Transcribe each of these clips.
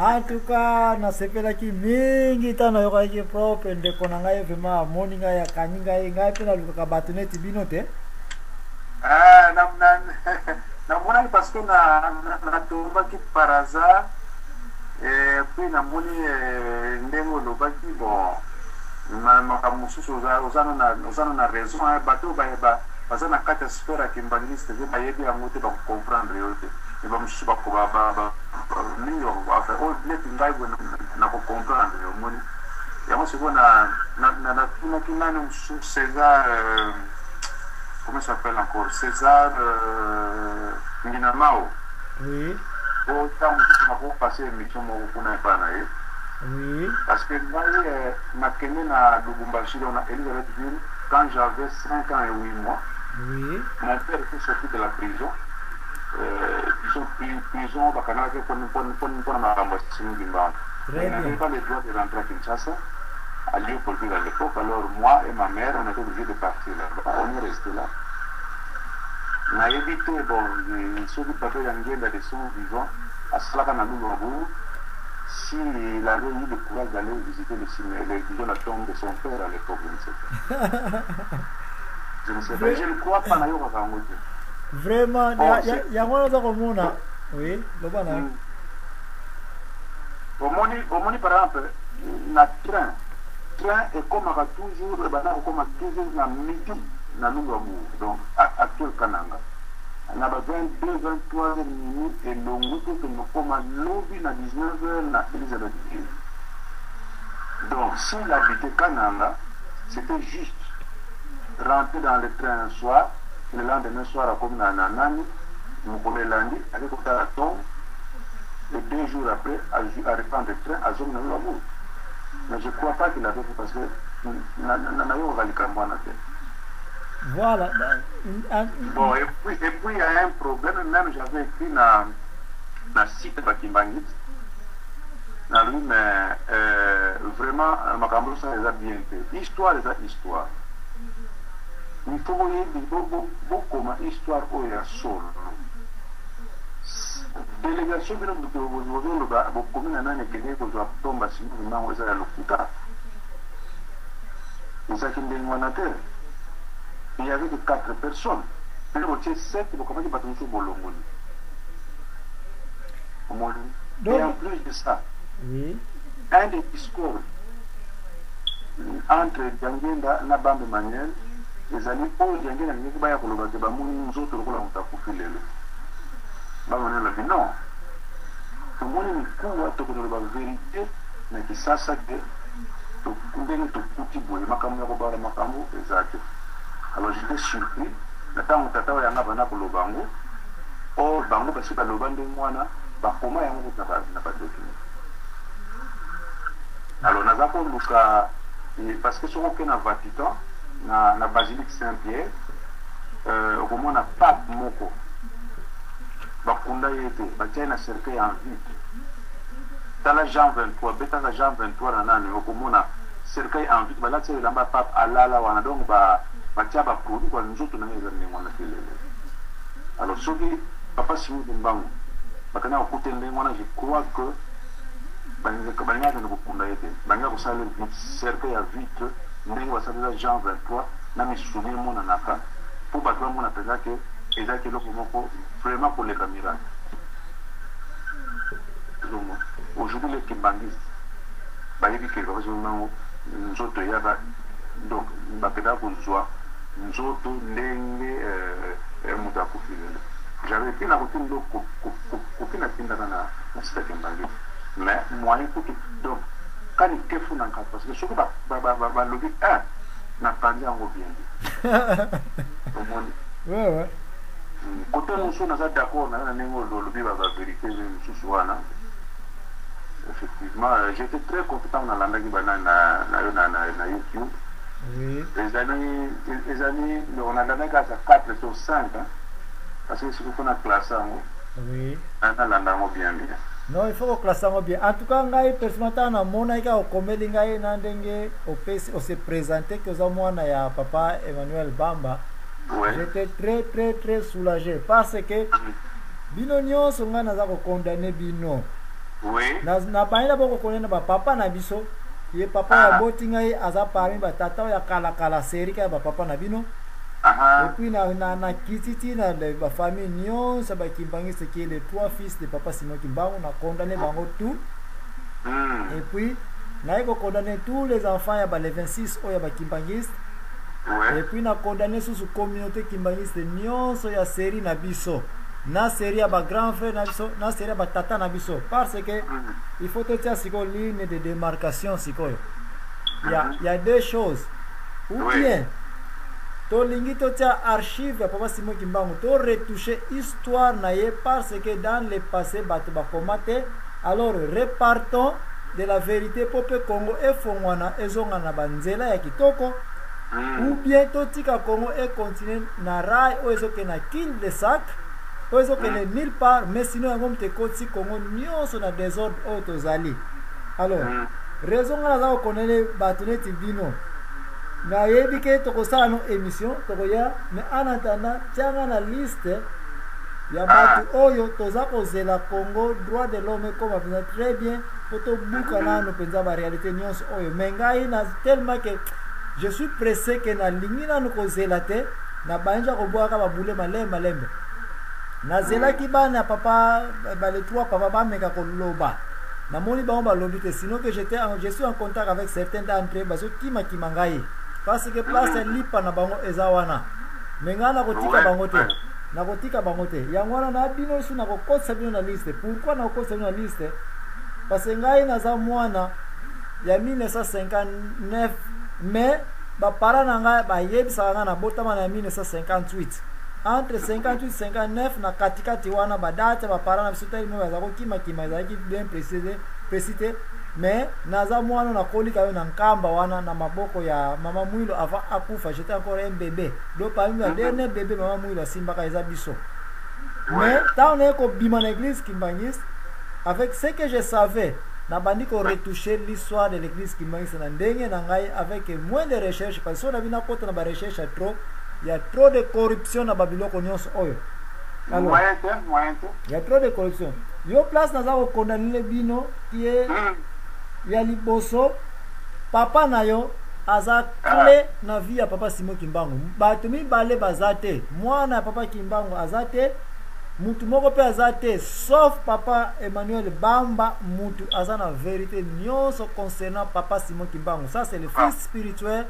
En tout cas, nasepelaki mingi ntango nayokaki propre ndeko na ngai, vraiment amoni ngai, akangi ngai, ngai mpe nalukaka bato neti bino te. Ah, namonaki parce que natombaki par hasard et puis namoni ndenge olobaki. Bon, makambo mosusu oza na raison. Bato baza na kati ya sphère ya kimbanguiste te, bayebi yango te, bakocomprendre yo te. Me bamosusu mingi, enfin oyo neti ngai boye, nakocomprendre. Omoni yango sikoyo, natunaki nani mosusu, César, comment s'appelle encore, César Nginamao. Oui. Po ntango mosusu nakopase émission moko kuna epai na ye. Oui. Parce que ngai nakende na Lubumbashi, donc na Elisabethville, quand j'avais 5 ans et 8 mois. Oui. Mon père était sorti de la prison, disons prison bakangaki mpona makambo ya Simon Kimbangu. Très Il n'avait bien. pas le droit de rentrer à Kinshasa, à Léopoldville à l'époque. Alors moi et ma mère, on était obligés de partir là-bas. On est resté là. Nayebi te, bon, soki papa ya Ngenda de son vivant asalaka na Luluabourg, si il avait eu le courage d'aller visiter le cimetière, disons la tombe de son père à l'époque, je ne sais pas. Je ne sais pas. Je ne crois pas, nayokaka yango te. Vraiment. Bon, Yango wana oza komona. Oui, loba na. Omoni, par exemple, na train ekomaka toujours, ebanda kokoma toujours na midi na Luluabourg, donc actuel Kananga, na ba 22, 23 heures, minuit elongwi mpo kende kokoma lobi na 19 heures na Elisabethville. Donc s'il habitait Kananga, c'était juste rentrer dans le train un soir, le lendemain soir akomi na nani, mokolo elandi ake kotala tombe, et 2 jours après à reprendre le train, azongi na Luluabourg. Mais je crois pas qu'il avait fait, parce que nayokaka likambo wana te. Voilà. Bon, et puis il y a un problème même. J'avais écrit na site bakimbangiste na lui, mais vraiment makambo osala eza bien te. Histoire eza histoire, il faut boyebi, bokoma histoire oyo ya solo. Délégation bino bozoloba bokomi na nani ekendeki kozwa tombe Simon Kimbangu, eza ya lokuta, ezalaki ndenge wana te. Il y avait que quatre personnes, bino botie sept, bokamaki bato mosusu, bolongoli. Omoni? Et en plus de ça, un des discours entre Diangenda na Bambe Manuel ezali oyo Diangenda alingaki baya koloba ke bamoni nzoto lokola moto akufi lelo. Bambe Manuel alobi: non, tomoni mikuwa, tokoloba vérité na Kisasa ke ndenge tokuti boye, makambo ya kobala makambo eza te. Alors j'étais surpris na ntango tata oyo yanga banda koloba yango. Or bango basi baloba ndenge wana, bakoma yango na badocument. Alors naza koluka, parce que soki oke na Vatican, na basilique Saint Pierre, okomona pape moko bakunda ye te, batia ye na cercueil en vitre. Tala Jean 23, betaka Jean 23 na nani, okomona cercueil en vitre, balati ye elamba, pape alala wana. Donc batia baproduit kwa nzoto na ye, eza ndenge wana te lelo. Alors soki papa Simon Kimbangu bakenda kokuta ndenge wana, je crois que balingaka kende kokunda ye te, balingaka kosala cercueil ya vitre ndenge basalela Jean 23 na misuni emonanaka, mpo bato bamona mpenza ke ezalaki eloko moko vraiment koleka miracle. Aujourd'hui les kimbanguistes bayebi ke papa Simon Kimbangu nzoto eyaka, donc bakendaka kozwa nzoto ndenge moto akufi lelo. J'avais écrit na kotinda koki natindaka na site ya kimbanguiste, mais moyen kutu donc kani kefu na nkaka, parce que soki balobi 1 napanzi yango bien te, omoni? Ouais. Côté mosusu naza d'accord na yo na ndenge olobi bavérité mosusu wana. Effectivement, j'étais très content nalandaki banani na yo na YouTube. Ezali donc nalandaki kaka 4 to 5, parce que soki faut na classe yango, nalanda yango bien bien. Non, il faut koclasser yango bien. En tout cas, ngai personnellement, ntango namonaki kaka okomeli ngai na ndenge opesi ose présente ke oza mwana ya papa Emmanuel Bamba, j'étais très très très soulagé, parce que bino nyonso, ngai naza kocondamner bino. Oui. Na na bandi na boko kone na ba papa na biso. Ye papa ya boti ngai aza parmi ba tata ya kala kala série ka ba papa na bino. Et puis na na na kititi na ba famille nyonso ba Kimbanguiste qui est les trois fils de papa Simon Kimbangu na condamné bango tout. Et puis naye ko condamner tous les enfants ya ba les 26 oyo ya ba Kimbanguiste. Et puis na condamné susu communauté kimbanguiste nyonso ya série na biso. Na série ya ba grand frère na biso, na série ya ba tata na biso parce que il faut totia sikoyo ligne de démarcation sikoyo. Il y a deux choses. Ou bien tolingi totia archive ya papa Simon Kimbangu, to retoucher histoire na ye parce que dans le passé bato bakoma te. Alors repartons de la vérité po mpe Congo efongwana, ezonga na banzela ya kitoko. Ou bien totika Congo econtinue na rail oyo ezokende na cul de sac, oyo ezokende nulle part. Mais sinon yango moto ekotisi Congo nyonso na désordre oyo tozali. Alors raison nga naza kokondane bato neti bino, nayebi ke tokosala no émission, tokoya. Mais en attendant, tianga na liste ya bato oyo toza kozela Congo droit de l'homme ekoma mpenza très bien mpo tobuka nano mpenza baréalité nyonso oyo. Mais ngai na tellement que je suis pressé ke nalingi nano kozela te, nabanja kobwaka babule malembe malembe. Nazelaki bana ya papa, bale trois papa bameka koloba, namoni bango balobi te. Sinon que je suis en contact avec certains d'entre eux, bazokimakima ngai parce que place ya lipa na bango eza wana. Mais ngai nakotika bango te, nakotika bango te. Yango wana na bino lisusu nakokotisa bino na liste. Pourquoi nakokotisa bino na liste? Parce que ngai naza mwana ya 1959, mais baparents na ngai bayebisaka ngai nabotama na 1958, entre 58 59 na katikati wana. Badate baparents na biso telemi baza kokimakima, ezalaki bien précis précis te. Mais naza mwana nakoli kayo na Nkamba wana na maboko ya mama Mwilo avant akufa. J'étais encore un bébé, donc parmi ba dernier bébé mama Mwilo asimbaka eza biso. Mais ntango naye kobima na église kimbanguiste, avec ce que je savais, nabandi koretoucher l'histoire de l'église kimbanguiste na ndenge na ngai, avec moins de recherche, parce que so na bino akota na barecherche ya trop, ya trop de corruption na babiloko nyonso oyo. Alors, moyen te, moyen te. Ya trop de corruption. Yo place naza kokondamner bino kie ya liboso, papa na yo aza clé na vie ya papa Simon Kimbangu. Bato mibale baza te, mwana ya papa Kimbangu aza te, mutu moko mpe aza te sauf papa Emmanuel Bamba, mutu aza na vérité nyonso concernant papa Simon Kimbangu. Ça, c'est le fils spirituel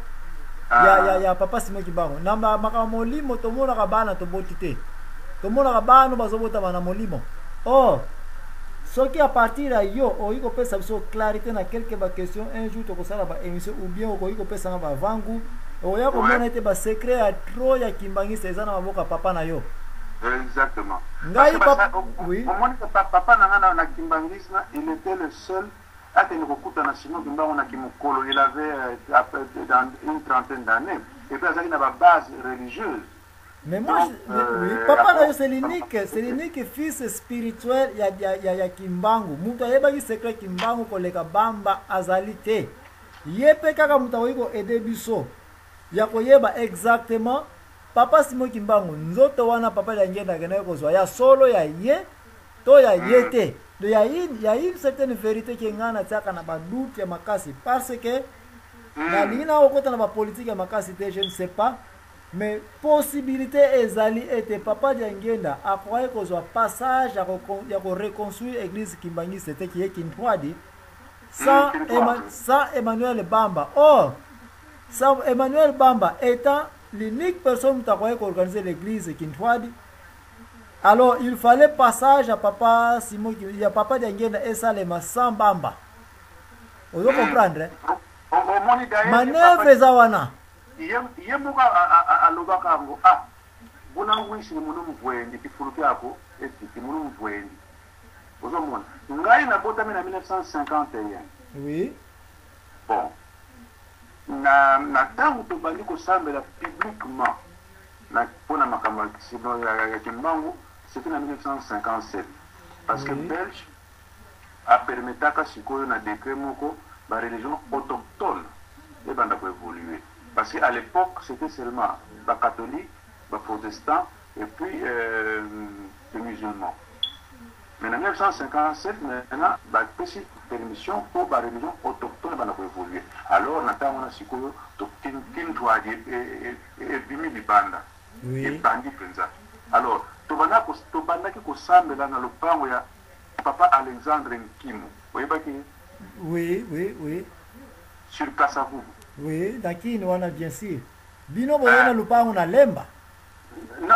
ya papa Simon Kimbangu. Na makambo molimo, tomonaka bana toboti te, tomonaka bana bazobotama na molimo. Or soki à partir ya yo okoki kopesa biso clarité na quelque baquestion, un jour tokosala baémission, ou bien okoki kopesanga bavangu, okoya komona ete basecret ya trop ya kimbanguiste eza na maboko ya papa na yo. Exactement. Ngai papa, oui. Omoni, papa na nga na kimbanguisme, il était le seul akende kokutana Simon Kimbangu na kimokolo. Il avait dans une trentaine d'années et puis azalaki na babase religieuse. Mais moi, donc, oui, papa na yo, c'est l'unique fils spirituel ya Kimbangu. Moto ayebaki secret Kimbangu koleka Bamba azali te. Ye mpe kaka moto akoki koaider biso ya koyeba exactement papa Simon Kimbangu, nzoto wana papa Diangienda akendaki kozwa, ya solo ya ye to ya ye te. Donc ya une certaine vérité ke ngai natiaka na badoute ya makasi parce que nalingi na kokota na bapolitike ya makasi te, je ne sais pas. Mais possibilité ezali ete papa Diangienda akoki kozwa passage ya koreconstruire église kimbanguiste te, ki ye Kintwadi, sans Emmanuel Bamba. Or sans Emmanuel Bamba étant l'unique personne moto akoki koorganiser l'église Kintwadi, alors il fallait passage ya papa Simon, ya papa Diangienda esalema sans Bamba. Ozo comprendre? Manœuvre eza wana. Ye moko alobaka yango: ah, buna ngwisi munu mvwendi kifuluki ako etiki munu mvwendi. Ozomona, ngai nabotami na 1951. Bon, na ntango tobandi kosambela publiquement mpona makambo ya Kimbangu, c'était na 1957, parce que Belge apermetaka sikoyo na décret moko bareligion autochtone ebanda koévoluer, parce que à l'époque c'était seulement bacatholique, baprotestant et puis les musulmans. Mais na 1957 maintenant bapesi permission mpo ba religion autochtone ebanda koévoluer. Alors na ntango wana sikoyo Kintuadi ebimi libanda, ebandi mpenza. Alors tobandaki kosambela na lopango ya papa Alexandre Nkimu, oyebaki? Oui. Sur Kasavubu. Oui, na Kini wana, bien sûr. Bino boye na lupango na Lemba. Non,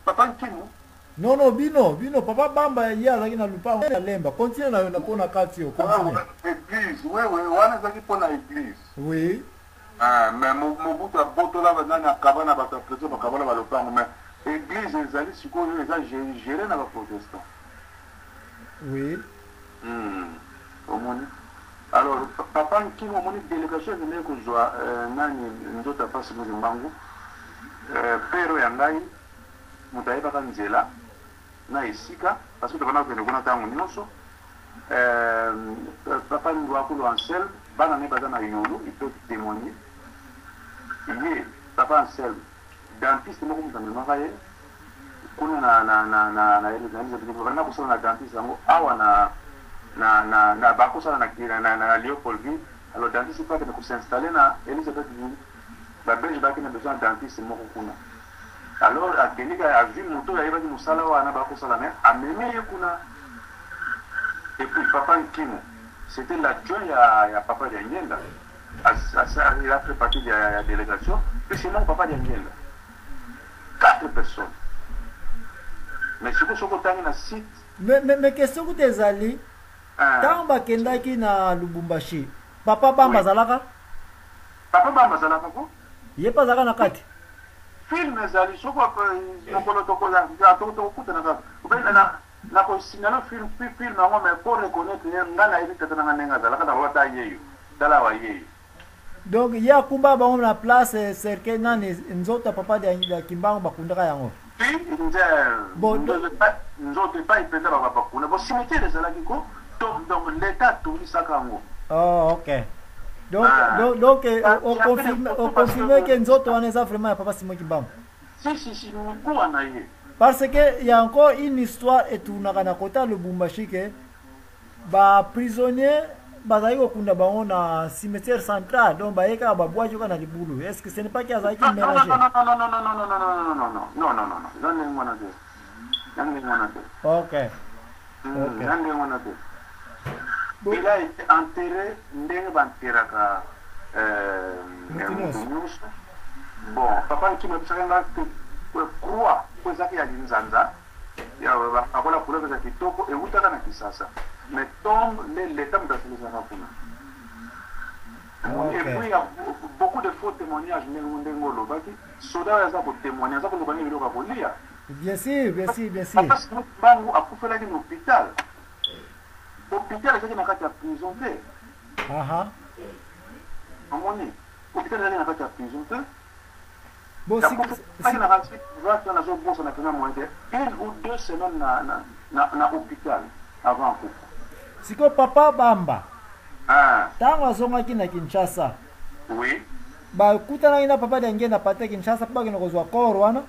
papa Nkimu. Non, bino papa Bamba ye azalaki na lupango na Lemba. Continue na yo na mpona kati yo, continue. Église, oui, wana ezalaki mpona église. Ah, mais Mobutu abotola nani, akaba na bato ya président, bakabala balopango, mais église ezali sikoyo eza géré na baprotestant. Omoni, alors papa Nkimu, omoni délégation ekendeki kozwa nani, nzoto ya pasi Moki Mbangu, père ya ngai moto ayebaka nzela na esika, parce que tobanda kokende kuna ntango nyonso. Papa Ndwakulu Anselme, bana ne baza na Yolo, il peut témoigner. Ye papa Anselme, dentiste moko moto amemaka ye kuna na banda kosala na dentiste yango awa na bakosala na Léopoldville. Alors dentiste mpe akende kos'installer na Elizabethville, Babelge baki na besoin ya dentiste moko kuna. Alors akendeki, azwi moto oyo ayebaki mosala wana bakosala, me amemi ye kuna. Et puis papa Nkimu, c'était l'adjoint ya papa Diangienda. Il a fait partie de la délégation, puis c'est mon papa Diangienda, quatre personnes. Mais sikoyo soki otangi na site Mais question kuta ezali, ntango bakendaki na Lubumbashi, papa Bamba azalaka? Papa Bamba azalaka ko. Ye mpe azalaka na kati? Film ezali, soki mokolo tokokutana kaka nakosignaler film yango. Mais po reconnaître ye, ngai nayebi tata nanga ndenge azalaka, na bata yeyo, tala awa, yeyo. Donc ye akumba bango na place cercueil, nani, nzoto ya papa ya Kimbangu bakundaka yango? Bon, nzoto epai mpenza bakunda bo cimetière ezalaki ko, donc l'État atungisaka yango. Oh, ok. Donc oconfirme ke nzoto wana eza vraiment ya papa Simon Kimbangu? Si, si, si, mikuwa na ye. Parce que y a encore une histoire etournaka na kota Lubumbashi ke baprisonnier bazalaki kokunda bango na cimetière central, donc baye kaka babwaki kaka na libulu. Est ce que ce n'est pas ke azalaki mélangé? Non, non, non, non, non, non, non, non, non, non, non, non, non, eza ndenge wana te, eza ndenge wana te. Eza ndenge wana te. Il a été enterré ndenge banteraka moto nyonso. Bon, papa Nkima ebisaka nga croix po ezalaki ya linzanza, akola couleur eza kitoko, ewutaka na Kisasa. Mais tombe nde l'État moto aselisaka kuna. Et puis il y a beaucoup de faux témoignages. Ndenge olobaki, soda oyo aza kotémoigne, aza koloba nde biloko ya kolia. Bien sûr, bien sûr, bien sûr. Papa Bangu akufelaki na hôpital. Hôpital ezalaki na kati ya prison te. Omoni, hôpital ezalaki na kati ya prison te. Bon, na kati, nazobosana mpenza moyen te, 1 ou 2 semaines na hôpital avant akufa. Sikoyo papa Bamba, ntango azongaki na Kinshasa, bakutanaki na papa Diangienda pate Kinshasa mpo bakende kozwa corps wana?